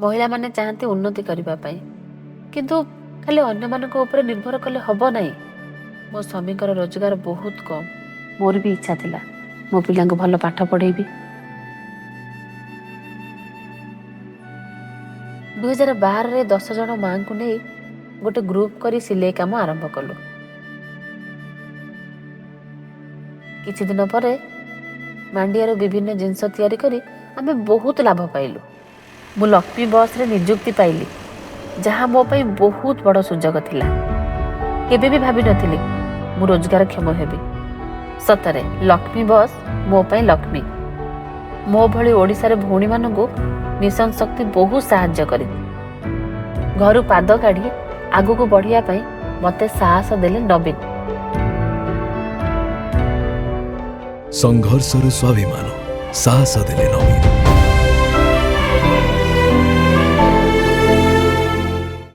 ମହିଳାମାନେ ଚାହାନ୍ତି ଉନ୍ନତି କରିବା ପାଇଁ, କିନ୍ତୁ ଖାଲି ଅନ୍ୟମାନଙ୍କ ଉପରେ ନିର୍ଭର କଲେ ହେବ ନାହିଁ। ମୋ ସ୍ୱାମୀଙ୍କର ରୋଜଗାର ବହୁତ କମ୍। ମୋର ବି ଇଚ୍ଛା ଥିଲା ମୋ ପିଲାଙ୍କୁ ଭଲ ପାଠ ପଢ଼େଇବି। 2012ରେ 10 ଜଣ ମାଆଙ୍କୁ ନେଇ ଗୋଟେ ଗ୍ରୁପ୍ କରି ସିଲେଇ କାମ ଆରମ୍ଭ କଲୁ। କିଛି ଦିନ ପରେ ମାଣ୍ଡିଆରୁ ବିଭିନ୍ନ ଜିନିଷ ତିଆରି କରି ଆମେ ବହୁତ ଲାଭ ପାଇଲୁ। ମୁଁ ଲକ୍ଷ୍ମୀ ବସ୍ରେ ନିଯୁକ୍ତି ପାଇଲି, ଯାହା ମୋ ପାଇଁ ବହୁତ ବଡ଼ ସୁଯୋଗ ଥିଲା। କେବେ ବି ଭାବିନଥିଲି ମୁଁ ରୋଜଗାରକ୍ଷମ ହେବି। ସତରେ ଲକ୍ଷ୍ମୀ ବସ୍ ମୋ ପାଇଁ ଲକ୍ଷ୍ମୀ। ମୋ ଭଳି ଓଡ଼ିଶାରେ ଭଉଣୀମାନଙ୍କୁ ମିଶନ ଶକ୍ତି ବହୁତ ସାହାଯ୍ୟ କରିଛି। ଘରୁ ପାଦ କାଢ଼ି ଆଗକୁ ବଢ଼ିବା ପାଇଁ ମୋତେ ସାହସ ଦେଲେ ନବୀନ। ସଂଘର୍ଷରୁ ସ୍ୱାଭିମାନ, ସାହସ ଦେଲେ ନବୀନ।